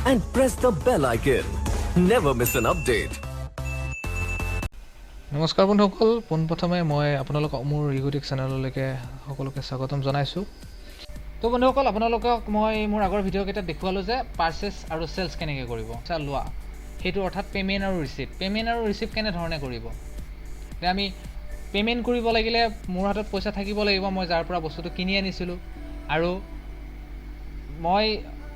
And press the bell icon. Never miss an update. নমস্কাৰ বন্ধুসকল, পোনপ্ৰথমে মই আপোনালোকক মোৰ ইগোটিক চেনেললৈকে সকলোকে স্বাগতম জনাইছোঁ। তো বন্ধুসকল, আপোনালোকক মই মোৰ আগৰ ভিডিঅ'কেইটাত দেখুৱালোঁ যে পাৰ্চেছ আৰু চেলছ কেনেকৈ কৰিব, পইচা লোৱা সেইটো অৰ্থাৎ পে'মেণ্ট আৰু ৰিচিপ্ট, পে'মেণ্ট আৰু ৰিচিপ্ট কেনেধৰণে কৰিব। এতিয়া আমি পে'মেণ্ট কৰিব লাগিলে মোৰ হাতত পইচা থাকিব লাগিব, মই যাৰ পৰা বস্তুটো কিনি আনিছিলোঁ। আৰু মই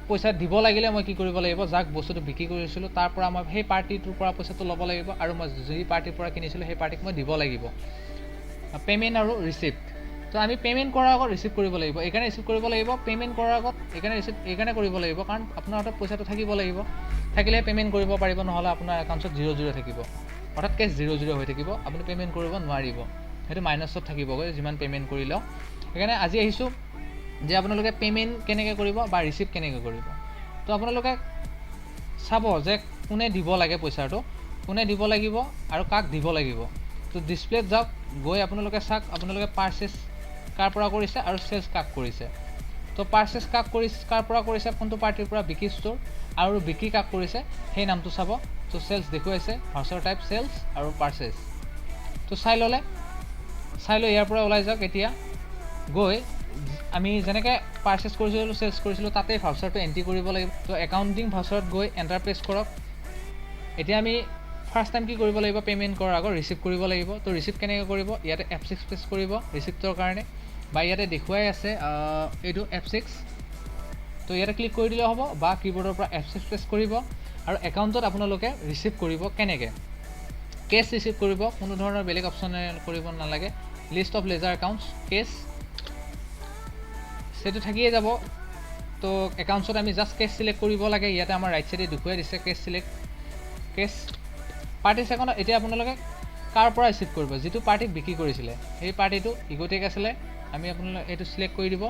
পইচা দিব লাগিলে মই কি কৰিব লাগিব? যাক বস্তুটো বিক্ৰী কৰিছিলোঁ, তাৰ পৰা মই সেই পাৰ্টিটোৰ পৰা পইচাটো ল'ব লাগিব আৰু মই যি পাৰ্টিৰ পৰা কিনিছিলোঁ, সেই পাৰ্টিক মই দিব লাগিব। পে'মেণ্ট আৰু ৰিচিপ্ট। তো আমি পে'মেণ্ট কৰাৰ আগত ৰিচিভ কৰিব লাগিব। এইকাৰণে ৰিচিভ কৰিব লাগিব, পে'মেণ্ট কৰাৰ আগত এইকাৰণে ৰিচিভ এইকাৰণে কৰিব লাগিব, কাৰণ আপোনাৰ হাতত পইচাটো থাকিব লাগিব। থাকিলেহে পে'মেণ্ট কৰিব পাৰিব। নহ'লে আপোনাৰ একাউণ্টছত জিৰ' জিৰ' থাকিব, অৰ্থাৎ কেছ জিৰ' জিৰ' হৈ থাকিব, আপুনি পে'মেণ্ট কৰিব নোৱাৰিব। সেইটো মাইনাছত থাকিবগৈ যিমান পে'মেণ্ট কৰিলেও। সেইকাৰণে আজি আহিছোঁ যে আপোনালোকে পে'মেণ্ট কেনেকৈ কৰিব বা ৰিচিভ কেনেকৈ কৰিব। তো আপোনালোকে চাব যে কোনে দিব লাগে পইচাটো, কোনে দিব লাগিব আৰু কাক দিব লাগিব। তো ডিছপ্লেত যাওক, গৈ আপোনালোকে চাওক আপোনালোকে পাৰ্চেছ কাৰ পৰা কৰিছে আৰু চেলছ কাক কৰিছে। তো পাৰ্চেছ কাক কৰিছে, কাৰ পৰা কৰিছে, কোনটো পাৰ্টিৰ পৰা, বিকি ষ্ট'ৰ। আৰু বিক্ৰী কাক কৰিছে, সেই নামটো চাব। তো চেলছ দেখুৱাইছে, ভাউচাৰ টাইপ চেলছ আৰু পাৰ্চেছ। তো চাই ল'লে, চাই লৈ ইয়াৰ পৰা ওলাই যাওক। এতিয়া গৈ আমি যেনেকৈ পাৰ্চেছ কৰিছিলোঁ, চেলছ কৰিছিলোঁ, তাতেই ভাউচাৰটো এণ্ট্ৰি কৰিব লাগিব। তো একাউণ্টিং ভাউচাৰত গৈ এণ্টাৰ প্ৰেছ কৰক। এতিয়া আমি ফাৰ্ষ্ট টাইম কি কৰিব লাগিব? পে'মেণ্ট কৰাৰ আগত ৰিচিভ কৰিব লাগিব। তো ৰিচিভ কেনেকৈ কৰিব? ইয়াতে F6 press কৰিব ৰিচিপ্টৰ কাৰণে, বা ইয়াতে দেখুৱাই আছে এইটো F6। তো ইয়াতে ক্লিক কৰি দিলেও হ'ব বা কীবৰ্ডৰ পৰা F6 press কৰিব। আৰু একাউণ্টত আপোনালোকে ৰিচিভ কৰিব কেনেকৈ? কেছ ৰিচিভ কৰিব, কোনো ধৰণৰ বেলেগ অপশ্যনে কৰিব নালাগে। List of ledger accounts, cash, সেইটো থাকিয়ে যাব। তো একাউণ্টছত আমি জাষ্ট কেছ চিলেক্ট কৰিব লাগে। ইয়াতে আমাৰ ৰাইট চাইডে দেখুৱাই দিছে কেছ চিলেক্ট, কেছ। পাৰ্টিছ একাউণ্টত এতিয়া আপোনালোকে কাৰ পৰা ৰিচিভ কৰিব? যিটো পাৰ্টিক বিক্ৰী কৰিছিলে, সেই পাৰ্টিটো ইগ'টেক আছিলে। আমি আপোনালোকে এইটো চিলেক্ট কৰি দিব,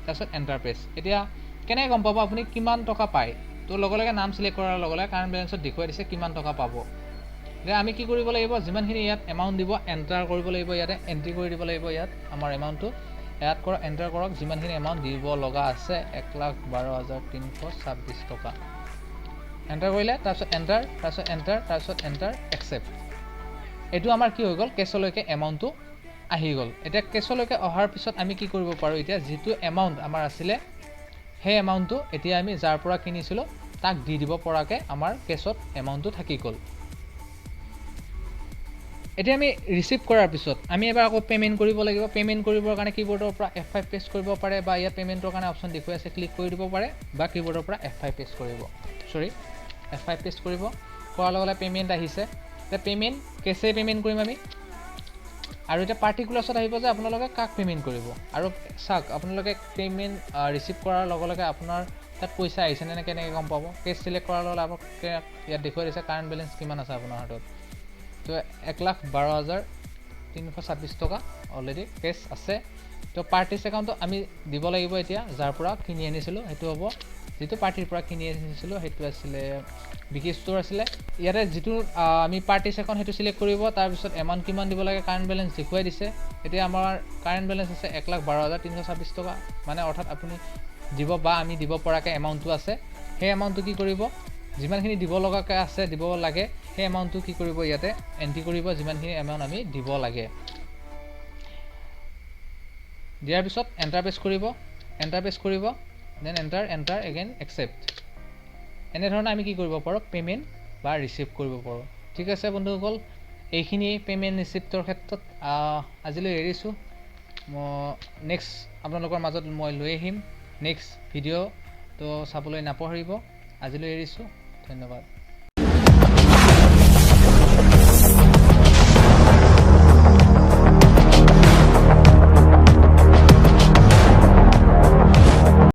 তাৰপিছত এণ্টাৰ প্ৰেছ। এতিয়া কেনেকৈ গম পাব আপুনি কিমান টকা পায়? তো লগে লগে নাম চিলেক্ট কৰাৰ লগে লগে কাৰেণ্ট বেলেঞ্চত দেখুৱাই দিছে কিমান টকা পাব। এতিয়া আমি কি কৰিব লাগিব? যিমানখিনি ইয়াত এমাউণ্ট দিব, এণ্টাৰ কৰিব লাগিব। ইয়াতে এণ্ট্ৰি কৰি দিব লাগিব। ইয়াত আমাৰ এমাউণ্টটো ইয়াত কৰক, এণ্টাৰ কৰক যিমানখিনি এমাউণ্ট দিব লগা আছে, 1,12,326 টকা। এণ্টাৰ কৰিলে, তাৰপিছত এণ্টাৰ, তাৰপিছত এণ্টাৰ, তাৰপিছত এণ্টাৰ, একচেপ্ট। এইটো আমাৰ কি হৈ গ'ল? কেছলৈকে এমাউণ্টটো আহি গ'ল। এতিয়া কেছলৈকে অহাৰ পিছত আমি কি কৰিব পাৰোঁ? এতিয়া যিটো এমাউণ্ট আমাৰ আছিলে, সেই এমাউণ্টটো এতিয়া আমি যাৰ পৰা কিনিছিলোঁ তাক দি দিব পৰাকৈ আমাৰ কেছত এমাউণ্টটো থাকি গ'ল। এতিয়া আমি ৰিচিভ কৰাৰ পিছত আমি এবাৰ আকৌ পে'মেণ্ট কৰিব লাগিব। পে'মেণ্ট কৰিবৰ কাৰণে কীবৰ্ডৰ পৰা F5 press কৰিব পাৰে বা ইয়াত পে'মেণ্টৰ কাৰণে অপশ্যন দেখুৱাই আছে, ক্লিক কৰি দিব পাৰে বা কীবৰ্ডৰ পৰা F5 press কৰিব, চৰি, F5 press কৰিব। কৰাৰ লগে লগে পে'মেণ্ট আহিছে। এতিয়া পে'মেণ্ট কেছেই পে'মেণ্ট কৰিম আমি। আৰু এতিয়া পাৰ্টিকুলাৰ্ছত আহিব যে আপোনালোকে কাক পে'মেণ্ট কৰিব। আৰু চাওক, আপোনালোকে পে'মেণ্ট ৰিচিভ কৰাৰ লগে লগে আপোনাৰ তাত পইচা আহিছেনে নে কেনেকৈ গম পাব? কেছ চিলেক্ট কৰাৰ লগে লগে আপোনাক ইয়াত দেখুৱাই দিছে কাৰেণ্ট বেলেঞ্চ কিমান আছে আপোনাৰ হাতত। তো 1,12,326 টকা অলৰেডি কেছ আছে। তো পাৰ্টিছ একাউণ্টটো আমি দিব লাগিব এতিয়া যাৰ পৰা কিনি আনিছিলোঁ। সেইটো হ'ব যিটো পাৰ্টিৰ পৰা কিনি আনিছিলোঁ, সেইটো আছিলে বিকি ষ্ট'ৰ আছিলে। ইয়াতে যিটো আমি পাৰ্টিছ একাউণ্ট, সেইটো চিলেক্ট কৰিব। তাৰপিছত এমাউণ্ট কিমান দিব লাগে, কাৰেণ্ট বেলেঞ্চ দেখুৱাই দিছে। এতিয়া আমাৰ কাৰেণ্ট বেলেঞ্চ আছে 1,12,326 টকা। মানে অৰ্থাৎ আপুনি দিব বা আমি দিব পৰাকৈ এমাউণ্টটো আছে। সেই এমাউণ্টটো কি কৰিব? যিমানখিনি দিব লগাকৈ আছে, দিব লাগে, সেই এমাউণ্টটো কি কৰিব? ইয়াতে এণ্ট্ৰি কৰিব যিমানখিনি এমাউণ্ট আমি দিব লাগে। দিয়াৰ পিছত এণ্টাৰ প্ৰেছ কৰিব, এণ্টাৰ প্ৰেছ কৰিব, then enter, enter again, accept। এনেধৰণে আমি কি কৰিব পাৰোঁ? পে'মেণ্ট বা ৰিচিভ কৰিব পাৰোঁ। ঠিক আছে বন্ধুসকল, এইখিনিয়ে পে'মেণ্ট ৰিচিপ্টৰ ক্ষেত্ৰত। আজিলৈ এৰিছোঁ। মই নেক্সট আপোনালোকৰ মাজত মই লৈ আহিম নেক্সট ভিডিঅ'। তো চাবলৈ নাপাহৰিব। আজিলৈ এৰিছোঁ, ধন্যবাদ।